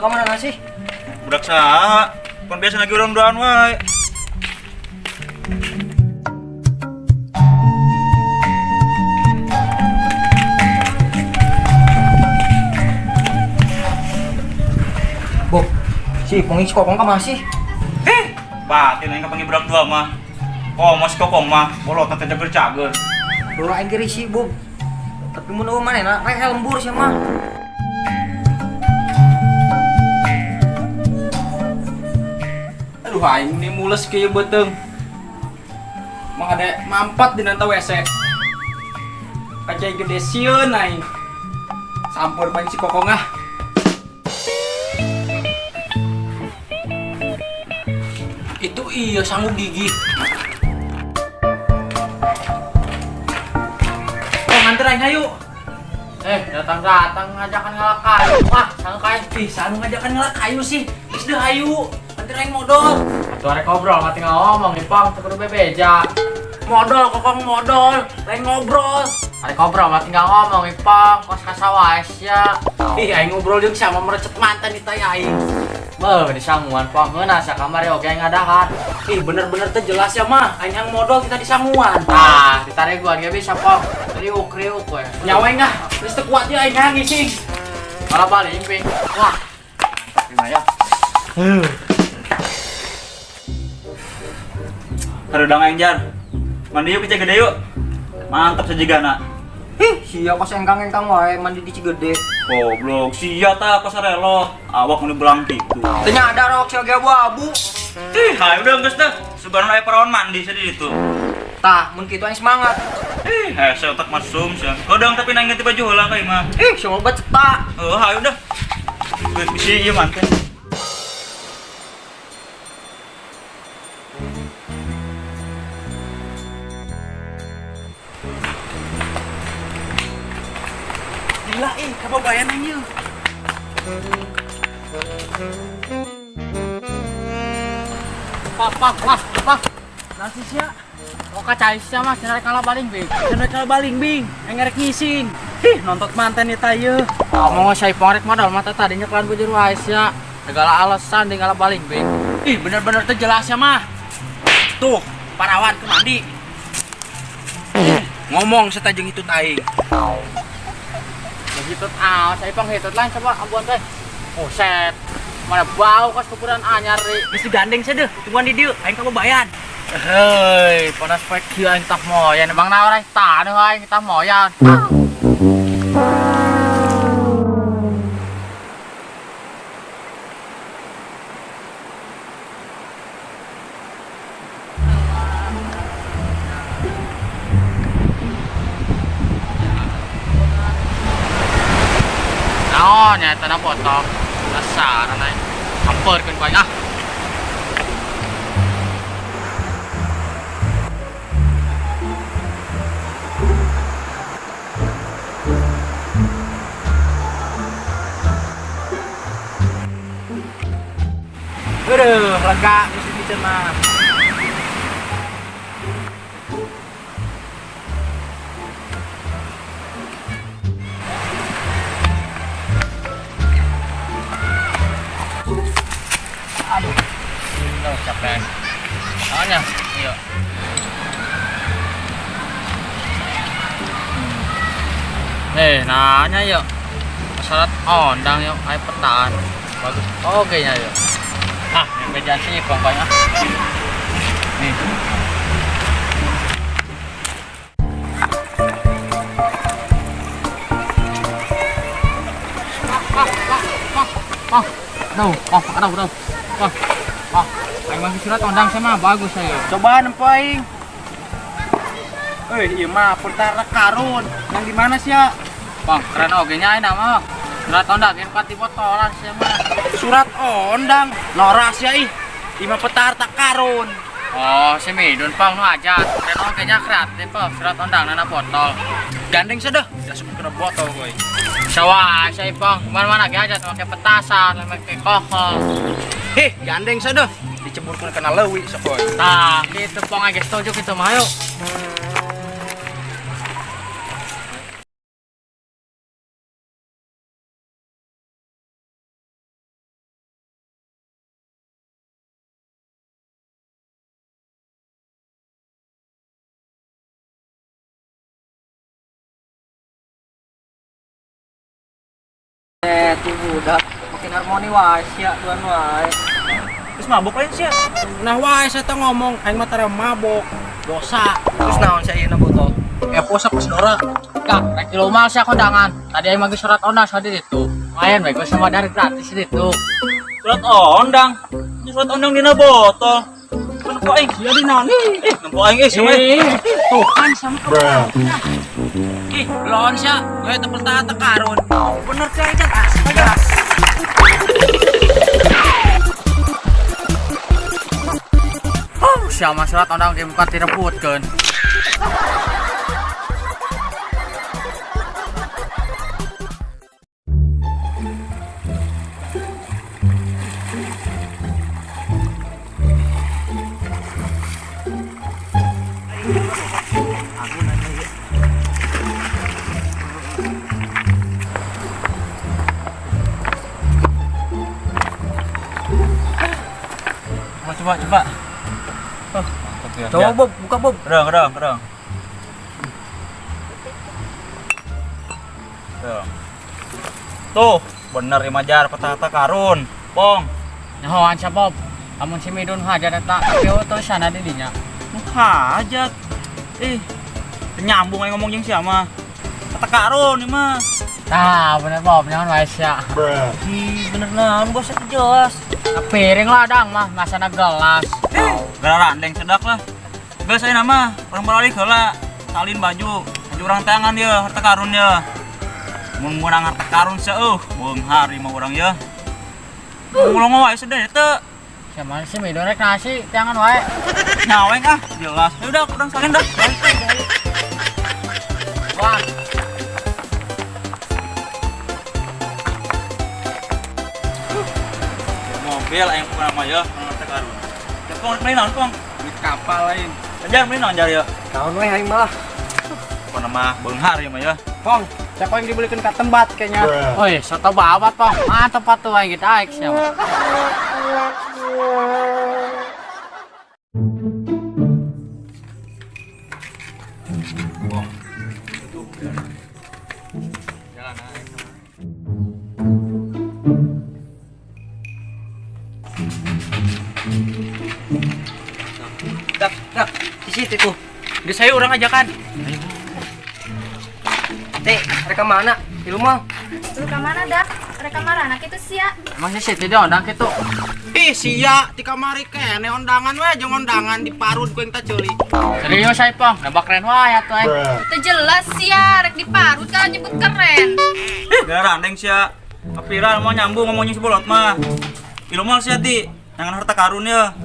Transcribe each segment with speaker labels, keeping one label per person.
Speaker 1: Budak ka mana sih?
Speaker 2: Budak saha? Pan biasa lagi urang duaan wae.
Speaker 1: Bob, si Ipong si Kokong ka mana sih?
Speaker 2: Eh, batin aing kapanggih budak dua mah. Oh, mas Kokong mah, bolot teh cager-cager.
Speaker 1: Lu aing ge risih, Bob. Tapi mun eueuh manehna reh lembur sia mah.
Speaker 3: Aduh aing ini mules kieu beuteung. Mang ada mampat di nanta WC. Kacai gede sieun aing. Sampur main si Kokong ah. Itu iya sanggup gigi. Oh, nganter aing ayo.
Speaker 4: Datang-datang ngajakan ngalak kayu. Wah, sang kayu.
Speaker 3: Ih, sanu ngajakan ngalak kayu sih. Geus deh ayo. Nganter aing modal.
Speaker 4: Atuh arek ngobrol mah tinggal ngomong nih, Pang, teu kudu bebeja.
Speaker 3: Modal Kokong modal, lain ngobrol.
Speaker 4: Arek ngobrol mah tinggal ngomong nih, Pang, kos kasawae sia.
Speaker 3: Ih, aing ngobrol jeung sama merecet mantan di tai aing.
Speaker 4: Beuh, di sanguan, Pang, ngeunah sia kamari oge ngadahar.
Speaker 3: Ih, bener-bener teh jelas ya mah. Aing yang modal kita di sanguan.
Speaker 4: Tah, ditarik gua ge bisa, Pang. Riuk-riuk we.
Speaker 3: Nyawa aing ah, geus teu kuat ya aing ah ngising.
Speaker 4: Malah balik, Ping. Wah,
Speaker 1: Terima ya.
Speaker 2: Hareudang aing jar. Mandi yuk ke Cigede yuk. Mantap sajigana.
Speaker 1: Ih, sia kos engkang-engkang wae mandi di Cigede.
Speaker 2: Goblok, sia tah pasarelot. Awak mun belang kitu.
Speaker 1: Teu nyadar awak sia ge abu-abu.
Speaker 2: Ih, hayu udah geus dah. Sugan aya parawan mandi sia di ditu.
Speaker 1: Tah, mun kitu aing semangat.
Speaker 2: Ih, hese otak masum sia. Kodong tapi nang ganti baju heula ka imah.
Speaker 1: Ih, sia obat cetak.
Speaker 2: Oh, hayu dah. Geus bisi ieu mah teh.
Speaker 3: Gila ih, kababayan aing ieu.
Speaker 4: Pang, Pang, wah, Pang.
Speaker 3: Nasi sia,
Speaker 4: Kok kacai sia mah cenah rek kalah baling, Bing.
Speaker 3: cenah kalah baling bing, aing rek ngising. Ih, nontot mantan ieu tah ieu.
Speaker 4: Ngomong saya Ipong rek modal mata tadi nyeklan bujur wae sia. Segala alasan di ngalah baling, Bing.
Speaker 3: Ih, bener-bener teh jelas ya mah. Tuh, parawan ke mandi. Ngomong setajeng itu aing.
Speaker 4: Hitut ah, saya Ipong hitut lain coba ambuan teh. Buset. Mana bau kos kuburan anyar ri.
Speaker 3: Geus digandeng sia deuh, tungguan di dieu, aing kababayan.
Speaker 4: Hei, panas poe kieu aing tah moyan. Bang naon aing taneuh aing tah moyan. Naon nya eta na foto. Penasaran aing. Sampeurkeun ku aing ah.
Speaker 3: Aduh, lega geus dipiceun mah.
Speaker 4: Aduh, capek. Naonnya? Iya. Nanya yuk. Syarat ondang yuk, ayo petaan. Bagus. Oke nya yuk. Ah, yang bejaan sih Ipong banyak. Nih. Pang, pang, pang. Aduh, pang, aduh, aduh. Pang, pang. Aing masih surat ondang sama bagus saya.
Speaker 3: Coba nempo aing. Eh, ieu mah pertara karun. Yang di mana sih ya?
Speaker 4: Pang, keren oge nya aing mah. Surat ondang yang pati botolan sih mah.
Speaker 3: Surat ondang. Noras ya ih. Ieu mah petarta karun.
Speaker 4: Oh, si Midun Pang nu aja. Keren oge nya kreatif Pang, surat ondang nana botol.
Speaker 3: Gandeng sedeh, langsung kena botol kowe.
Speaker 4: Sawah, saya Pang, kemana-mana ge aja pakai petasan, pakai kohol.
Speaker 3: Heh, gandeng sedeh. Diceburkeun kana leuwi sok kowe.
Speaker 4: Tah, gitu Pang aja setuju gitu mah yuk.
Speaker 1: Eh, tuh budak makin harmoni wae sia tuan wae.
Speaker 2: Terus mabuk lain sia.
Speaker 3: Nah wae saya teh ngomong aing mah tara mabok. Dosa.
Speaker 1: Terus naon sia ieu na botol?
Speaker 4: Kepo sa pasdora. Kak, rek kilomal sia kondangan. Tadi aing magi surat ondang sa ditu. Lumayan we geus sama dari gratis ditu.
Speaker 2: Surat ondang. Ini surat ondang dina botol. Nempo aing.
Speaker 3: Sia di naon ih.
Speaker 2: Eh, nempo aing eh sia mah.
Speaker 4: Eh, tuh kan sama
Speaker 3: Ih, belon sia. Gue teu pertahan teu karun.
Speaker 1: Bener sia aja. Astaga.
Speaker 4: Oh, sia mah surat ondang ge bukan direbutkeun.
Speaker 2: Coba coba coba. Oh, mantap ya.
Speaker 1: Coba Bob, buka Bob.
Speaker 2: Kerang, kerang, kerang. Tuh. Tuh, bener imajar peta-peta karun. Pong.
Speaker 4: Nyahoan sia Bob. Amun si Midun hajat eta, tapi eueuh tulisanna di dinya.
Speaker 2: Nu hajat. Ih, nyambung aing ngomong jeung sia mah. Peta karun ieu mah.
Speaker 4: Tah, bener Bob, nyahoan wae sia.
Speaker 1: Ih, bener naon bos itu jelas.
Speaker 4: Nah, piring lah dang mah, masana gelas.
Speaker 2: Gara randeng sedak lah. Geus ayeuna mah urang balik heula. Salin baju, baju urang tangan dia harta karun dia. Mun meunang harta karun seueuh, beunghar ieu mah urang ye. Ngulong wae sedeh teu.
Speaker 4: Sia mah si Midun rek nasi tiangan wae.
Speaker 2: Nyaweng ah, jelas. Ya udah, urang salin dah.
Speaker 4: Wah.
Speaker 2: Mobil aing pokona mah ya, harta karun. Ya pong rek meuli naon pong?
Speaker 3: Duit kapal lain.
Speaker 2: Jar meuli naon jar ya?
Speaker 1: Naon we aing malah.
Speaker 2: Pokona mah beunghar ieu mah ya.
Speaker 3: Pong, siapa yang dibelikan ke tempat kayaknya.
Speaker 4: Oi, soto babat pong. Mantep atuh aing gitu aing sia mah.
Speaker 3: Jalan aja.
Speaker 1: Dak, dak, di situ tuh.
Speaker 3: Geus saya urang ajakan.
Speaker 1: Teh, mereka mana? Di rumah.
Speaker 5: Lu ka mana dak? Reka marana kitu sia.
Speaker 4: Emang si Siti diondang kitu.
Speaker 3: Ih, sia ti kamari kene ondangan we jeung ondangan diparud ku yang teh ceuli.
Speaker 4: Serius ai pong, nembak keren wae atuh aing.
Speaker 5: Teu jelas sia rek diparut kan nyebut keren.
Speaker 2: Gara randeng sia. Apiran mau nyambung ngomongnya sebolot mah. Ilu mal sia ti, jangan harta karun ya.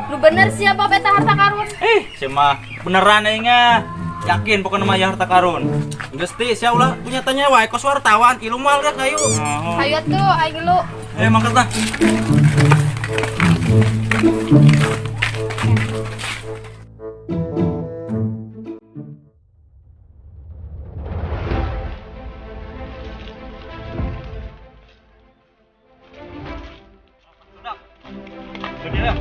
Speaker 5: Lu bener sia Bob eta harta karun.
Speaker 2: Eh, sia mah beneran aing ah. Yakin pokoknya mah ya harta karun.
Speaker 3: Geus ti sia ulah punya tanya wae kos wartawan ilu mal rek hayu.
Speaker 2: Oh.
Speaker 5: Hayu atuh aing lu.
Speaker 2: Eh, mangkat lah. Sudah.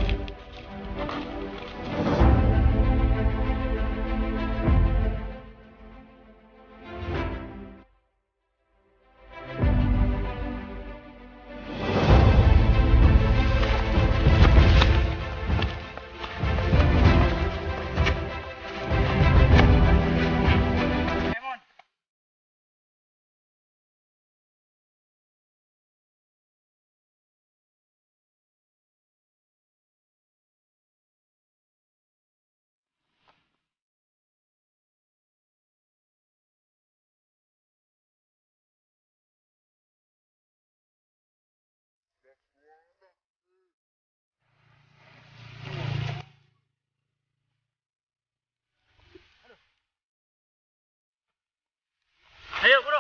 Speaker 2: Ayo, bro.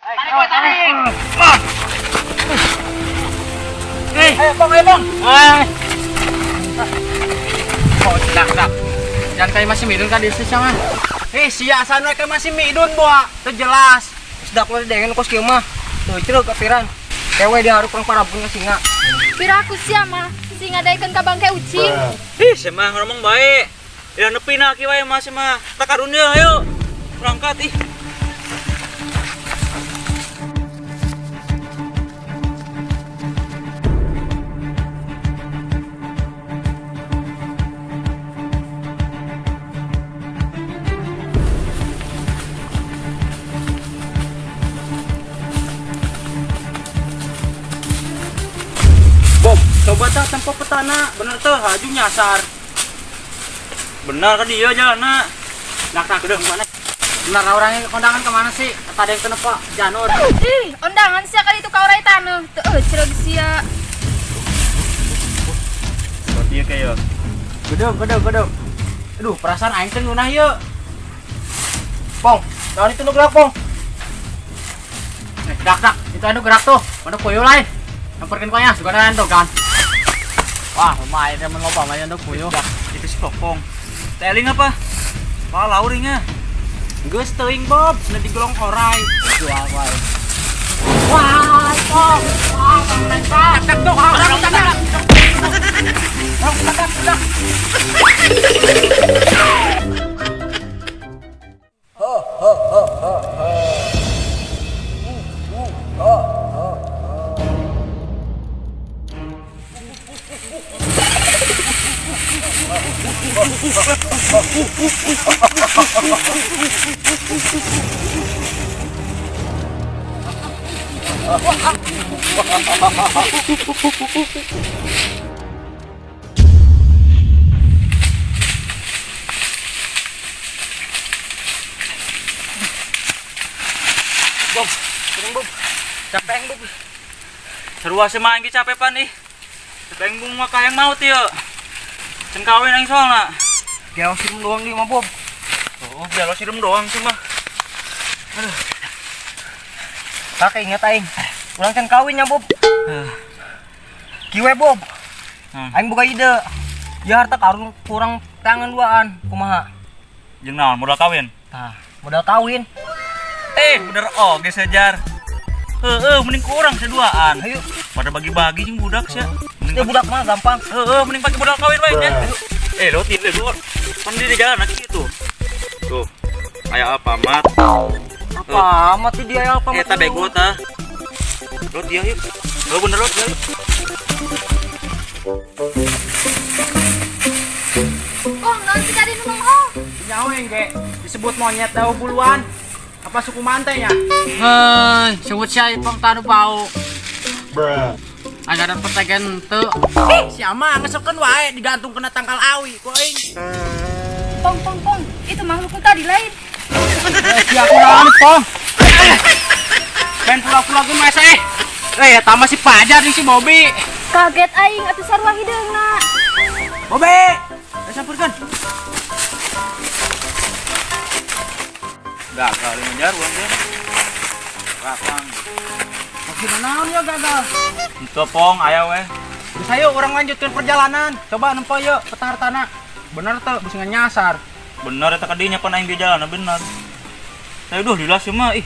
Speaker 4: Tarik we tarik.
Speaker 3: Ayo pong, ayo pong.
Speaker 4: Eh. Oh, dak dak. Jangan kayak masih midun kan di sia mah.
Speaker 3: Eh, sia asan we masih midun boa. Teu jelas.
Speaker 1: Sedak lu dengan kos kieu mah. Tuh, ceruk apiran. Kewe dia harus perang parabun ka singa.
Speaker 5: Piraku sia mah. Si ngadaikeun ka bangke ucing.
Speaker 2: Ih, sia mah ngomong bae. Ya nepi na kieu wae mah sia mah. Harta karun ya, ayo. Berangkat ih.
Speaker 3: Bob, coba tah tempo petana, bener teh haju nyasar.
Speaker 2: Benar kan dia jalanna.
Speaker 4: Nak nak udah mana? Benar orangnya kondangan kemana sih? Ada yang kena Pak Janur.
Speaker 5: Ih, ondangan sia kali itu ka orai taneuh. Teu eucreug sia.
Speaker 2: Dia kayak
Speaker 3: Gedung, gedung, gedung. Aduh, perasaan aing teh ngeunah ieu.
Speaker 1: Pong, naon itu nu gerak, Pong?
Speaker 4: Eh, dak dak, itu anu gerak tuh. Mana puyuh lain. Nyamperkeun ku nya, sugan tuh kan. Wah, lumayan temen loba mayan tuh puyuh.
Speaker 2: Itu si Popong. Teling apa? Wah, lauringnya.
Speaker 3: Geus teuing Bob, cenah digolong orai.
Speaker 4: Jual wae. Wah, Pong. Wah, Bang Pak.
Speaker 3: Tak tuh, orang tak. Orang tak.
Speaker 2: Bob, turun Bob. Capek Bob. Sarua sih mah aing capek pan ih. Capek bung mah kayang maut ieu. Can kawin aing soalna.
Speaker 1: Geol sirum doang di mah, Bob.
Speaker 2: Oh, biar sirum doang sih mah.
Speaker 1: Kakek inget aing. Urang can kawin nya, Bob. Kiwe, Bob. Aing boga ide. Ya harta karun kurang tangan duaan, kumaha?
Speaker 2: Jeung naon modal kawin?
Speaker 1: Tah, modal kawin.
Speaker 2: Eh, bener oge sejar. Heeh, mending kurang seduaan.
Speaker 1: Ayo,
Speaker 2: Pada bagi-bagi jeung budak sia.
Speaker 1: itu budak mah gampang.
Speaker 2: Heeh, mending pakai modal kawin wae nya. Eh, lo tidak dulu. Kan di jalan nanti gitu. Tuh. Kayak apa, Mat?
Speaker 1: Apa amat sih dia apa?
Speaker 2: Eta bego tah. Lo dia yuk. Lo bener lo dia yuk.
Speaker 5: Oh, naon sih tadi nu nongol?
Speaker 3: Nyaho yang ge disebut monyet tahu buluan. Apa suku mantenya?
Speaker 4: Hei, sebut sia Pong tanu bau. Agar ada petegen teu.
Speaker 3: Siapa ngesekeun wae digantung kena tangkal awi ku aing.
Speaker 5: Pong, pong, pong. Itu makhluk nu tadi lain.
Speaker 3: Eh, si aku naon, Pong? Ben pura-pura ge mah eh. Eh, eta mah si Pajar jeung si Bobby.
Speaker 5: Kaget aing atuh sarua hideungna.
Speaker 3: Bobby, ayo sampeurkeun.
Speaker 2: Gagal ngejar uang dia. Rakang.
Speaker 3: Maksudna naon ya gagal?
Speaker 2: Itu Pong, aya weh.
Speaker 3: Geus ayo urang lanjutkeun perjalanan. Coba nempo yeuh peta hartana. Bener teu geus nyasar.
Speaker 2: Bener eta kadinya pan aing di jalan bener. Saya duh lila sih mah ih.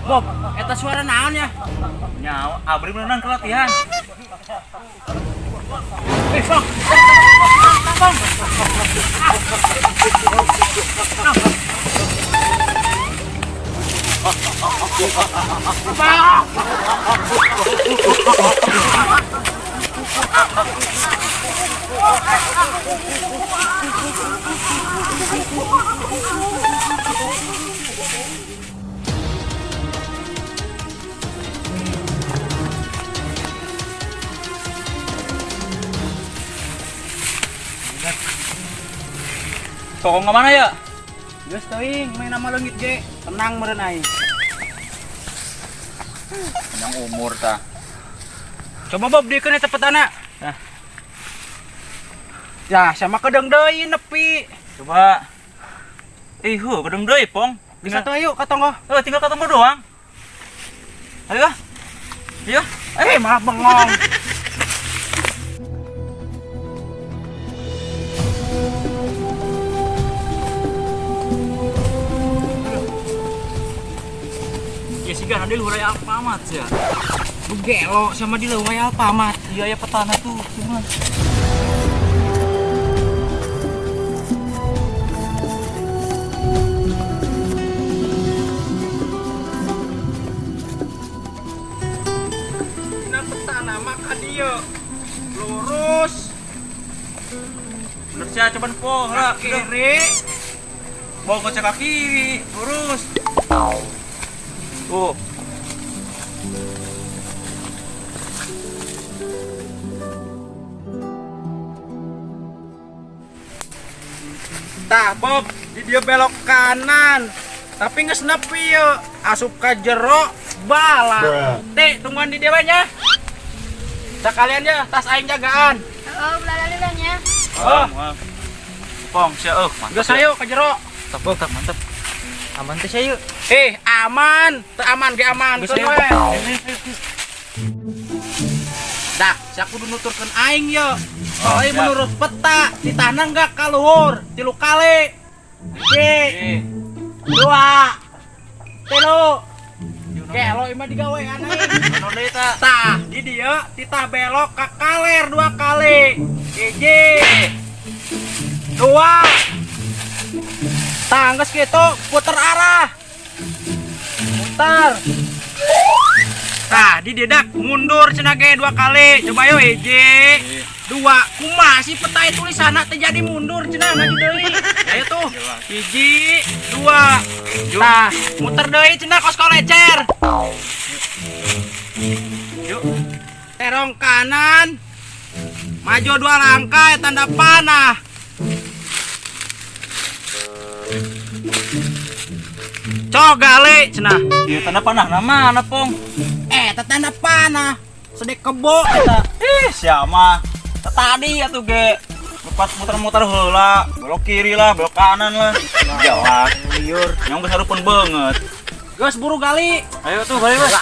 Speaker 3: Bob, eta suara naon ya?
Speaker 2: Nyawa abri beneran ke latihan.
Speaker 3: Eh, Pong. Pong.
Speaker 2: Sokong ke mana ya?
Speaker 3: Geus teuing, main nama leungit ge. Tenang meureun aing.
Speaker 2: Panjang umur tah.
Speaker 3: Coba Bob dikeun eta petana.
Speaker 2: Nah.
Speaker 3: Ya, sama kedeung deui nepi.
Speaker 2: Coba. Ih, heuh, kedeung deui, Pong.
Speaker 3: Bisa tuh ayo ka tonggoh.
Speaker 2: Eh, tinggal ka tonggoh doang. Ayo ah. Ayo.
Speaker 3: Eh, malah bengong.
Speaker 2: Ya Siga nanti luhur aya Alfamart sia.
Speaker 3: Lu gelo sama di leuweung aya Alfamart.
Speaker 2: Iya aya petana tuh, cuman.
Speaker 3: Dina petana mah ka dieu. Lurus.
Speaker 2: Bener sia coba po, heula.
Speaker 3: Kiri.
Speaker 2: Bawa ke kiri, lurus. Tuh.
Speaker 3: Tah Bob, di dia belok kanan. Tapi geus nepi yeuh, asup ka jero bala. Teh, tungguan di dia nya. Sekalian ya, tas aing jagaan.
Speaker 5: Heeh, ulah lali nya.
Speaker 3: Oh,
Speaker 2: Pong sia eueuh, mantap.
Speaker 3: geus ayo ka jero.
Speaker 2: Mantap, Bob, mantap.
Speaker 1: Aman teh sia yeuh.
Speaker 3: Eh, aman, teu aman ge aman.
Speaker 2: Geus ayo.
Speaker 3: Dah, sia kudu nuturkeun aing yeuh.
Speaker 2: Oh,
Speaker 3: Soalnya
Speaker 2: siap.
Speaker 3: menurut peta, ditana enggak ka luhur, 3 kali. 1, 2, 3. Gelo imah digawean aing.
Speaker 2: Anu deui tah.
Speaker 3: Tah, di dieu titah belok ka kaler 2 kali. 1, 2. Tah, geus kitu puter arah. Putar. Tah, di dieu dak mundur cenah ge 2 kali. Coba yo 1, 2. Kumaha sih peta tulisanna teh jadi mundur cenah maju deui. Ayo tuh. 1, 2. Tah, muter deui cenah kos kolecer.
Speaker 2: Yuk.
Speaker 3: Terong kanan. Maju 2 langkah tanda panah. Cok gale cenah.
Speaker 2: Ieu tanda panah na mana, Pong?
Speaker 3: Eta tanda panah. Sedek kebo eta.
Speaker 2: Ih, sia mah. Tadi atuh ge. Lepas muter-muter heula, belok kiri lah, belok kanan lah. Jelas.
Speaker 3: Liur.
Speaker 2: Yang geus hareupeun beungeut.
Speaker 3: Geus buru gali.
Speaker 2: Ayo tuh, balik, Bos.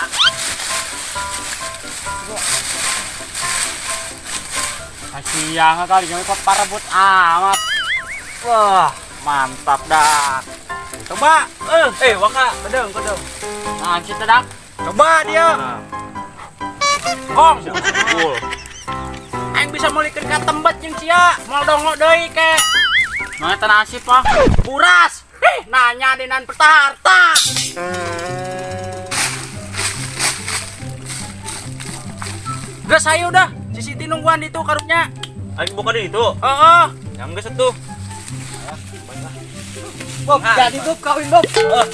Speaker 4: Siang kali kami kok parebut amat.
Speaker 2: Wah, mantap dah.
Speaker 3: Coba,
Speaker 2: Waka.
Speaker 3: Kedeng, kedeng.
Speaker 4: Nah, cita dak.
Speaker 3: Coba dia. Kong,
Speaker 2: Cool.
Speaker 3: aing bisa meulikeun ka tembet jeung sia. Moal dongok deui ke.
Speaker 4: Mana nasib, Pak?
Speaker 3: Buras. Nanya dinan peta harta. Geus ayo dah. Si Siti nungguan ditu karunya.
Speaker 2: Aing buka di itu.
Speaker 3: Heeh.
Speaker 2: Yang geus atuh.
Speaker 1: Bob, jadi Bob kawin Bob.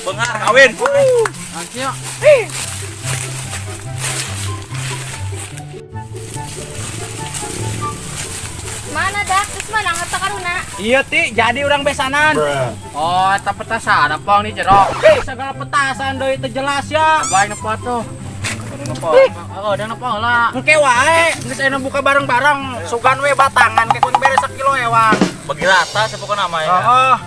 Speaker 2: Benghar kawin.
Speaker 4: Nanti yuk.
Speaker 5: Mana dak? Terus mana harta karuna?
Speaker 3: Iya ti, jadi urang besanan.
Speaker 4: Oh, eta petasan apa nih jero?
Speaker 3: Segala petasan deui teu jelas ya.
Speaker 4: Baik napa tuh? Oh, ada napa lah.
Speaker 3: Engke wae, geus ayeuna buka bareng-bareng, sugan we batangan ke kun bere sakilo ewang.
Speaker 2: Bagi rata sepokona mah ya.
Speaker 3: Heeh.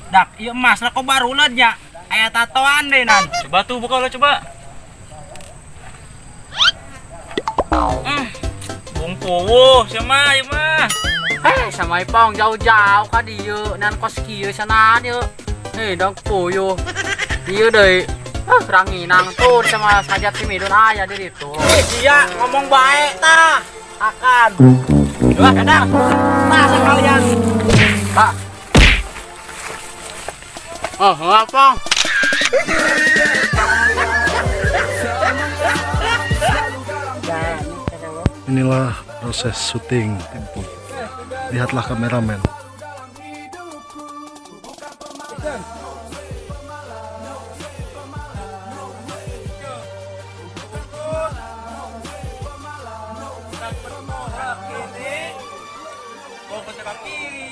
Speaker 3: Dak, ieu emas lah kok baruleud nya. Aya tatoan deui nan.
Speaker 2: Coba tuh buka lah coba. Bungkuwuh sia mah ieu mah.
Speaker 4: Hei, sama Ipong jauh-jauh ka dieu nan kos kieu sana dieu. Hei, dong puyuh. Dieu deui. Ah, ranginang tuh sama sajat si Midun aya di ditu.
Speaker 3: Sia ngomong bae tah. Akan. Wah, kadang. Tah sekalian.
Speaker 4: Pak. Oh, apa?
Speaker 6: Inilah proses syuting Tempo. Lihatlah kameramen.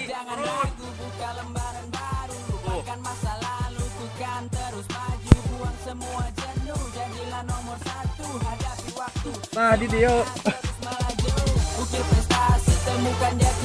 Speaker 3: Jangan ragu buka lembaran baru, lupakan masa lalu, bukan terus maju, buang semua jenuh, jadilah nomor satu, hadapi waktu.
Speaker 6: Nah, di dia.
Speaker 3: Terus melaju, ukir prestasi, temukan jati